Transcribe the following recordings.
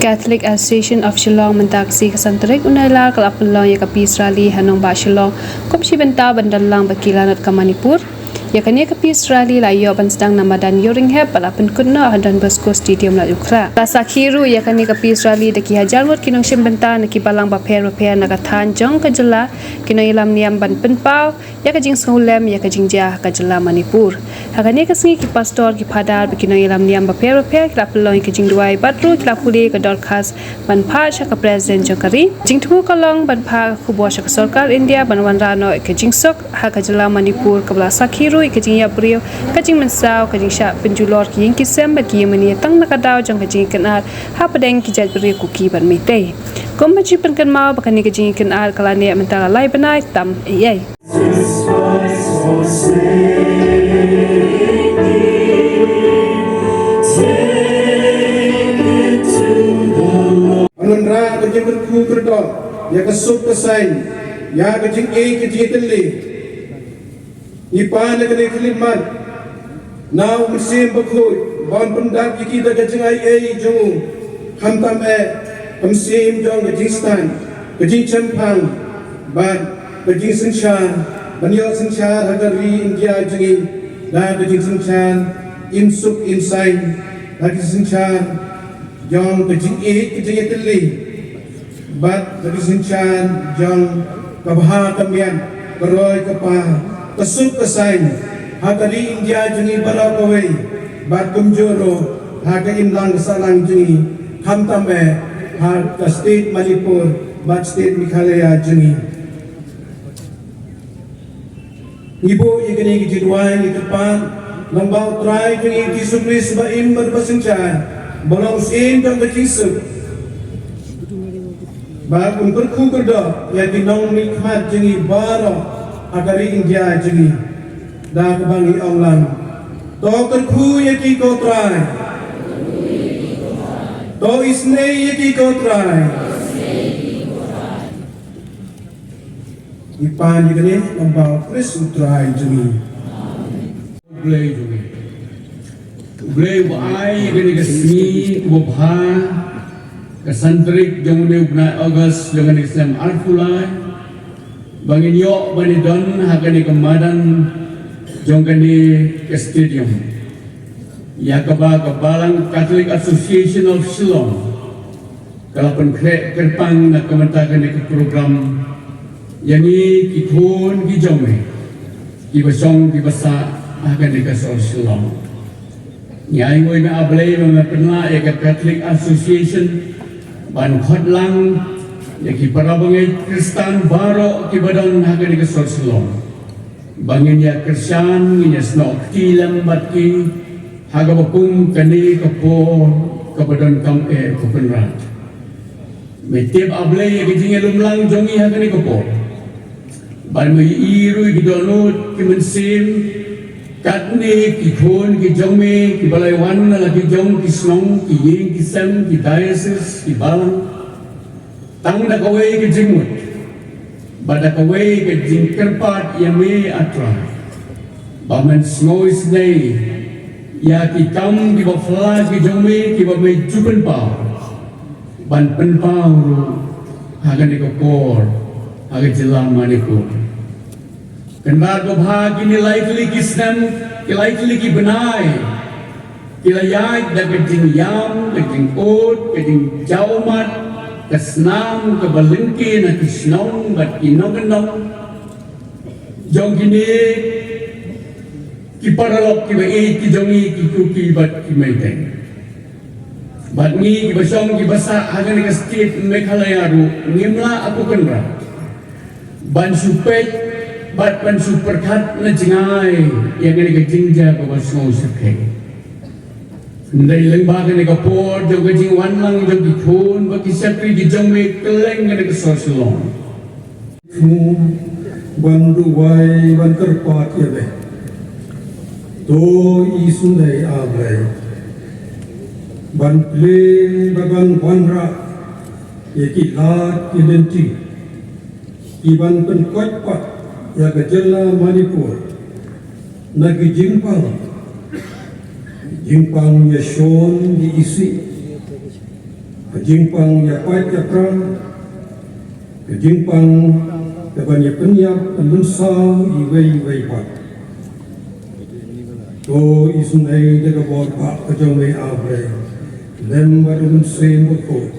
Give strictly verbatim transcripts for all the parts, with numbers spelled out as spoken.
Catholic Association of Shillong mynta ka sngi ka san tarik u Nailar ka la pynlong ïa ka peace rally ha nongbah Shillong kum shi bynta ban don lang bad ki lanot ka Manipur. Ïa kane ka peace rally la ïoh ban sdang na madan Ïewrynghep bad la pynkut noh ha Don Bosco Stadium Laitumkhrah. La sakhi ruh ïa kane ka peace rally da ki hajar ngut ki nongshim bynta na ki balang bapher bapher na ka thaiñ jong ka jylla, ki nongïalam niam ban pynpaw ïa ka jingsngewlem ïa ka jingjia ha ka jylla Manipur. Ha kane ka sngi ki pastor, ki phadar bad ki nongïalam niam bapher bapher ki la pynlong ïa ka jingduwai bad ruh ki la pule ïa ka dorkhas ban phah sha ka President jong ka ri. Jingthmu ka long ban phah ka khubor sha ka sorkar India ban wanrah noh ïa ka jingsuk ha ka jylla Manipur kaba la sakhi ruh ïa ka jingïap briew, ka jingmynsaw, ka jingshah pynjulor ki ïing ki sem bad ki ïing mane tang na ka daw jong ka jingïakynad hapdeng ki jaitbynriew Kuki bad Meitei. Kumba ju pynkynmaw ba kane ka jingïakynad ka la neh mynta la lai bnai tam ei ei. Ban wanrah ka jingkyrkhu kyrdoh ïa ka suk ka saiñ, ïa ka jingïeit ka jingïatylli. Ngi pan ïa kane ka khlieh mat na u Mynsiem Bakhuid ban pyndap ïa ki da ka jingaiei jong u, khamtam eh ka mynsiem jong ka jingstad, ka jingshemphang bad ka jingsynshar, ban ïoh synshar ha ka ri India jong ngi da ka jingsynshar im suk im saiñ, da ka jingsynshar jong ka jingïeit ka jingïatylli bad ka jingsynshar jong ka bha ka miat, ka roi ka par, ka suk ka saiñ ha ka ri India jong ngi baroh kawei bad kumjuh ruh ha ka imlang ka sahlang jong ngi, khamtam eh ha ka state Manipur bad state Meghalaya jong ngi. Ngi buh ïa kane ka jingduwai, ngi kyrpad lyngba U Trai jong ngi Jisu Khrist ba im bad ba synshar, ba long u syiem jong ka jingsuk, ba un kyrkhu kyrdoh ïa ki nongmihkhmat jong ngi baroh ha ka ri India jong ngi. Da kaba ngi ong lang: To kyrkhu ïa ki, ko Trai. To isynei ïa ki, ko Trai. Ngi pan ïa kane lyngba U Khrist U Trai jong ngi. U Blei jong ngi, U Blei uba ai ïa kane ka sngi kaba bha, ka san tarik jong une u bnai August jong kane ka snem arphew lai, ba ngin ïoh ban ïadon ha kane ka madan jong kane ka stadium, ïa kaba ka Balang Catholic Association of Shillong ka la pynkhreh kyrpang na ka bynta kane ka program ïa ngi ki khun ki jong me kiba shong kiba sah ha kane ka sor Shillong. Ngi ainguh ïa me, A Blei, ba me pynlah ïa ka Catholic Association ban khot lang ïa ki para bangeit Khristan baroh kiba don ha kane ka sor Shillong, ba ngin ïa kyrshan, ngin ïa snoh kti lem bad ki ha kaba kum kane ka por kaba donkam eh, ko Kynrad. Me tip, A Blei, ïa ka jingïalum lang jong ngi ha kane ka por, bad me ïohi ruh ïa ki dohnud ki mynsiem katne ki khun ki jong me kiba la wan na la ki jong ki shnong, ki ïing ki sem, ki diocese, ki balang, tang da kawei ka jingmut bad da kawei ka jingkyrpad ïa me, A Trai, ba men sngewsynei ïa ki kam kiba phylla ki jong me kiba me ju pynpaw, ban pynpaw ruh ha kane ka por ha ka jylla Manipur. Kynrad babha, kine lai tylli ki snem, ki lai tylli ki bnai, ki la ïaid da ka jingïam, ka jingud, ka jingjaw ummat, ka snam kaba lyngkhuh na ki shnong bad ki nongkyndong jong kine ki paralok kiba ïeit ki jong ngi, ki Kuki bad ki Meitei. Bad ngi kiba shong kiba sah ha kane ka state Meghalaya ruh ngim lah, ko Kynrad, ban shu peit bad ban shu pyrkhat na jngai ïa kane ka jingjia kaba sngewsarkhei. Hynrei lyngba kane ka por jong ka jingwan lang jong ki khun bad ki shakri ki jong me kylleng kane ka sor Shillong, thmu ban duwai ban kyrpad ïa me. To isynei, A Blei, ban plie bad ban wanrah ïa ki lad ki lynti, ki ban pynkoit pat ïa ka jylla Manipur na ki jingpang, jingpang ïashon ki isih, Ka jingpang ïa pait ïa pra, ka jingpang ka ban ïa pynïap pynmynsaw iwei iwei pat. To isynei da ka bor ba ka jong me A Blei, lem bad u Mynsiem Bakhuid,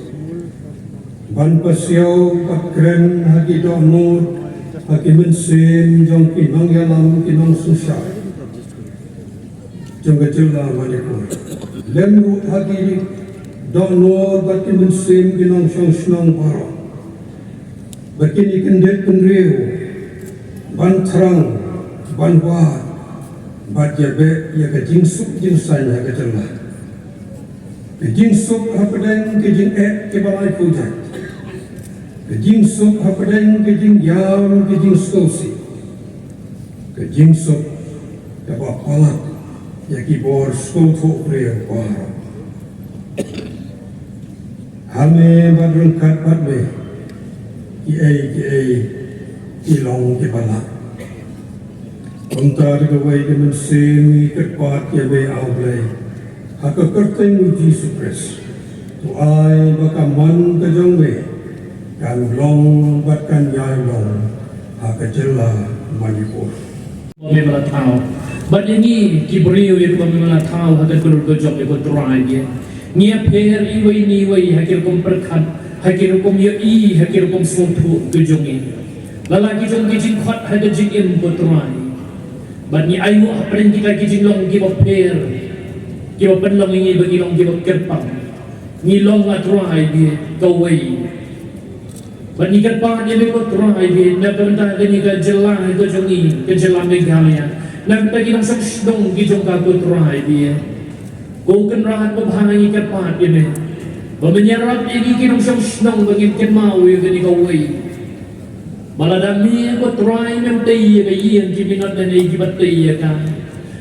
ban pasiaw bad kren ha ki dohnud, ha ki mynsiem jong ki nongïalam ki nongsynshar jong ka jylla Manipur. Lem ruh ha ki dohnud bad ki mynsiem ki nongshong shnong baroh, ba kin ïa kyndit kynriew ban thrang, ban wad bad ïa beh ïa ka jingsuk jingsaiñ ha ka jylla. Ka jingsuk hapdeng ka jingeh kiba lai khuid, ka jingsuk hapdeng ka jingïam ka jingsngewsih, ka jingsuk kaba palat ïa ki bor sngewthuh briew baroh. Ha me bad ryngkat bad me, kiei kiei ki long kiba lah. Kumta da kawei ka mynsiem ngi kyrpad ïa me A Blei, ha ka kyrteng u Jisu Khrist, to ai ba ka mon ka jong me kan long bad kan ïai long ha ka jylla Manipur. Ba me la thaw. Bad ïa ngi ki briew ïa kiba me la thaw ha ka dur ka jong me ko Trai ïa, ngi ïa pher iwei na iwei ha ki rukom pyrkhat, ha ki rukom ïohi, ha ki rukom sngewthuh ka jong ngi. Lada ki jong ki jingkhot ha ka jingim ko Trai. Bad ngi ainguh hapdeng kita ki jinglong kiba pher, kiba pynlong ïa ngi ba ngi long kiba kyrpang. Ngi long, a Trai, ba kawei. Bad ngi kyrpad ïa me ko Trai, na ka bynta kane ka jylla ka jong ngi, ka jylla Meghalaya, na ka bynta ki nongshong shnong ki jong ka ko Trai, ba ko Kynrad babha, ngi kyrpad ïa me ba men ïarap ïa ngi ki nongshong shnong ba ngin kynmaw ïa kane kawei. Ba lada me ko Trai mem tei ïa ka ïing ki minot, ne ïa kiba tei ïa ka.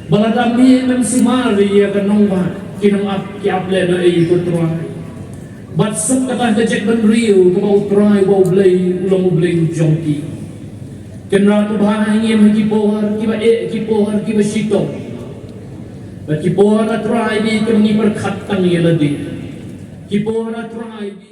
Ba lada me mem sumar ïa ka nongbah, ki nongap ki ap lehnohei ko Trai. Bad suk kata ka jaitbynriew kaba u Trai, ba U Blei u long U Blei u jong ki. Kynrad babha, ngi im ha ki por kiba eh, ki por kiba shitom. Bad ki por, a Trai, ba kiba ngi pyrkhat tang ïa lade. Ki por, a Trai, ba